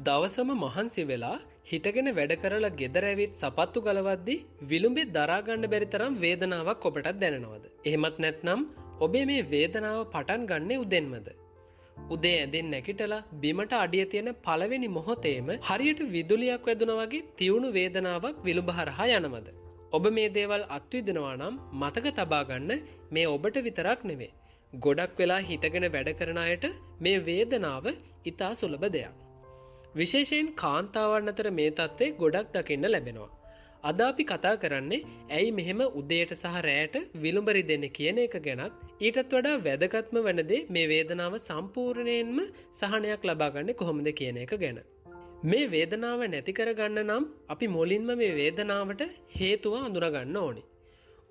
දවසම මහන්සි වෙලා හිටගෙන වැඩ කරලා ගෙදර ඇවිත් සපත්තු ගලවද්දි විලුඹේ දරා ගන්න බැරි තරම් වේදනාවක් ඔබටත් දැනෙනවද? එහෙමත් නැත්නම් ඔබේ මේ වේදනාව පටන් ගන්නෙ උදෙන්මද? උදේ ඇඳෙන් නැගිටලා බිමට අඩිය තියෙන පළවෙනි මොහොතේම හරියට විදුලියක් වැදුනා වගේ තියුණු වේදනාවක් විලුඹ හරහා යනවද? ඔබ මේ දේවල් අත්විඳිනවා නම් මතක තබා ගන්න මේ ඔබට විතරක් නෙවෙයි. ගොඩක් වෙලා හිටගෙන වැඩ කරන අයට මේ වේදනාව ඉතා සුලභ දෙයක්. විශේෂයෙන් කාන්තාවන් අතර මේ තත්ත්වය ගොඩක් දකින්න ලැබෙනවා. අද අපි කතා කරන්නේ ඇයි මෙහෙම උදේට සහ රැයට විලුඹ රිදෙන්නේ කියන එක ගැනත්, ඊටත් වඩා වැදගත්ම වන දේ මේ වේදනාව සම්පූර්ණයෙන්ම සහනයක් ලබා ගන්නේ කොහොමද කියන එක ගැන. මේ වේදනාව නැති කරගන්න නම් අපි මුලින්ම මේ වේදනාවට හේතුව අඳුන ගන්න ඕනේ.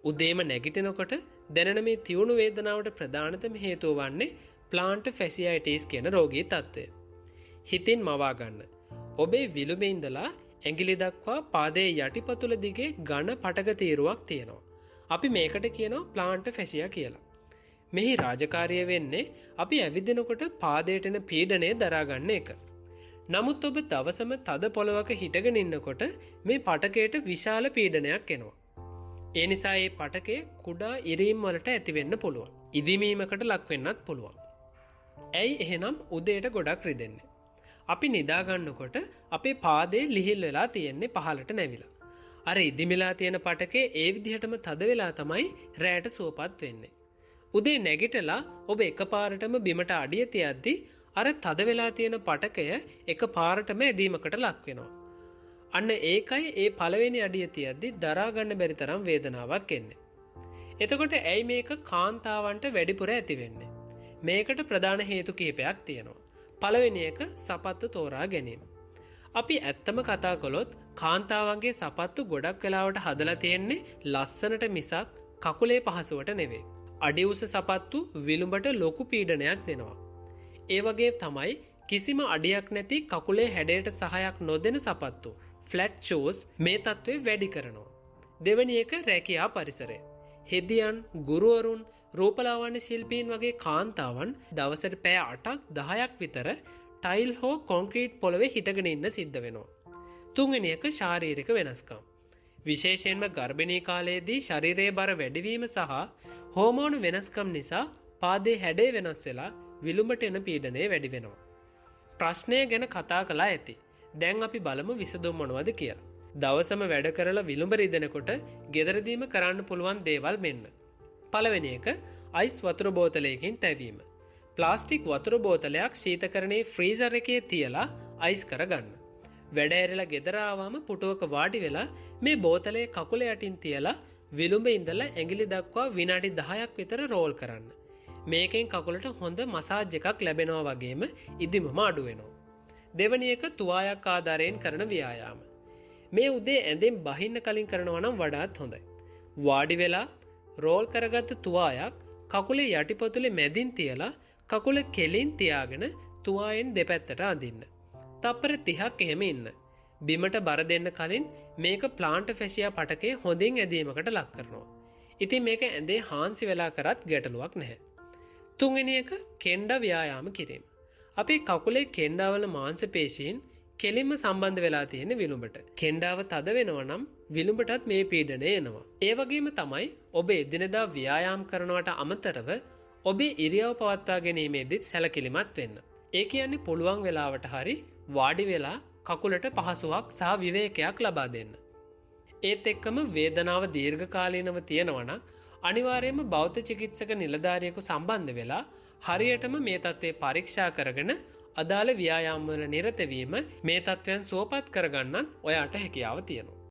උදේම නැගිටිනකොට දැනෙන මේ තියුණු වේදනාවට ප්‍රධානතම හේතුව වන්නේ ප්ලාන්ට් ෆැසියයිටිස් කියන රෝගී තත්ත්වය. හිතින් මවා ගන්න. ඔබේ විලුඹේ ඉඳලා ඇඟිලි දක්වා පාදයේ යටිපතුල දිගේ ඝන පටක තීරුවක් තියෙනවා. අපි මේකට කියනවා ප්ලාන්ට් ෆැසියා කියලා. මෙහි රාජකාරිය වෙන්නේ අපි ඇවිදිනකොට පාදයට එන පීඩනය දරා ගන්න එක. නමුත් ඔබ දවසම තද පොළවක හිටගෙන ඉන්නකොට මේ පටකයට විශාල පීඩනයක් එනවා. ඒ නිසා මේ පටකය කුඩා ඉරීම් වලට ඇති වෙන්න පුළුවන්. ඉදිමීමකට ලක් වෙන්නත් පුළුවන්. ඇයි එහෙනම් උදේට ගොඩක් රිදෙන්නේ? අපි නිදා ගන්නකොට අපේ පාදේ ලිහිල් වෙලා තියෙන්නේ පහළට නැවිලා. අර ඉදිමිලා තියෙන පටකේ ඒ විදිහටම තද වෙලා තමයි රැයට සුවපත් වෙන්නේ. උදේ නැගිටලා ඔබ එකපාරටම බිමට අඩිය තියද්දි අර තද වෙලා තියෙන පටකය එකපාරටම ඇදීමකට ලක් වෙනවා. අන්න ඒකයි ඒ පළවෙනි අඩිය තියද්දි දරා ගන්න බැරි තරම් වේදනාවක් එන්නේ. එතකොට ඇයි මේක කාන්තාවන්ට වැඩිපුර ඇති වෙන්නේ? මේකට ප්‍රධාන හේතු කිහිපයක් තියෙනවා. පළවෙනි එක සපත්තු තෝරා ගැනීම. අපි ඇත්තම කතා කළොත් කාන්තාවන්ගේ සපත්තු ගොඩක් වෙලාවට හදලා තියෙන්නේ ලස්සනට මිසක් කකුලේ පහසුවට නෙවෙයි. අඩි උස සපත්තු විලුඹට ලොකු පීඩනයක් දෙනවා. ඒ වගේ තමයි කිසිම අඩියක් නැති කකුලේ හැඩයට සහයක් නොදෙන සපත්තු ෆ්ලැට් ෂූස් මේ තත්ත්වය වැඩි කරනවා. දෙවෙනි එක රැකියා පරිසරය. හෙදියන්, ගුරුවරුන්, රූපලාවන්‍ය ශිල්පීන් වගේ කාන්තාවන් දවසට පැය 8ක් 10ක් විතර ටයිල් හෝ කොන්ක්‍රීට් පොළවේ හිටගෙන ඉන්න සිද්ධ වෙනවා. තුන්වෙනි එක ශාරීරික වෙනස්කම්. විශේෂයෙන්ම ගර්භණී කාලයේදී ශරීරයේ බර වැඩිවීම සහ හෝමෝන වෙනස්කම් නිසා පාදයේ හැඩය වෙනස් වෙලා විලුඹට එන පීඩනය වැඩි වෙනවා. ප්‍රශ්නය ගැන කතා කළා ඇති. දැන් අපි බලමු විසඳුම් මොනවද කියලා. දවසම වැඩ කරලා විලුඹ රිදෙනකොට ගෙදරදීම කරන්න පුළුවන් දේවල් මෙන්න. පළවෙනි එක අයිස් වතුර බෝතලයකින් තැවීම. ප්ලාස්ටික් වතුර බෝතලයක් ශීතකරණයේ ෆ්‍රීසර් එකේ තියලා අයිස් කරගන්න. වැඩ ඇරලා ගෙදර ආවම පුටුවක වාඩි වෙලා මේ බෝතලය කකුල යටින් තියලා විලුඹ ඉඳලා ඇඟිලි දක්වා විනාඩි 10ක් විතර රෝල් කරන්න. මේකෙන් කකුලට හොඳ මසාජ් එකක් ලැබෙනවා වගේම ඉදිමම අඩු වෙනවා. දෙවැනි එක තුවායක් ආධාරයෙන් කරන ව්‍යායාම. මේ උදේ ඇඳෙන් බහින්න කලින් කරනවා නම් වඩාත් හොඳයි. වාඩි වෙලා රෝල් කරගත්ත තුවායක් කකුලේ යටිපතුලේ මැදින් තියලා කකුල කෙලින් තියාගෙන තුවායෙන් දෙපැත්තට අඳින්න. තප්පර 30ක් එහෙම ඉන්න. බිමට බර දෙන්න කලින් මේක ප්ලාන්ට් ෆැසියා පටකේ හොඳින් ඇදීමකට ලක් කරනවා. ඉතින් මේක ඇඳේ හාන්සි වෙලා කරත් ගැටලුවක් නැහැ. තුන්වෙනි එක කෙන්ඩා ව්‍යායාම කිරීම. අපේ කකුලේ කෙන්ඩාවල මාංශ පේශීන් කෙලින්ම සම්බන්ධ වෙලා තියෙන විලුඹට. කෙන්ඩාව තද වෙනවා නම් විලුඹටත් මේ පීඩනය එනවා. ඒ වගේම තමයි ඔබ එදිනෙදා ව්‍යායාම කරනවට අමතරව ඔබේ ඉරියව් පවත්වා ගැනීමේදීත් සැලකිලිමත් වෙන්න. ඒ කියන්නේ පුළුවන් වෙලාවට හරි වාඩි වෙලා කකුලට පහසුවක් සහ විවේකයක් ලබා දෙන්න. ඒත් එක්කම වේදනාව දීර්ඝකාලීනව තියෙනවා නම් අනිවාර්යයෙන්ම බෞද්ධ චිකිත්සක නිලධාරියෙකු සම්බන්ධ වෙලා හරියටම මේ තත්ත්වය පරීක්ෂා කරගෙන අදාළ ව්‍යායාම් වල නිරත වීම මේ තත්ත්වයන් සුවපත් කරගන්නත් ඔයාට හැකියාව තියෙනවා.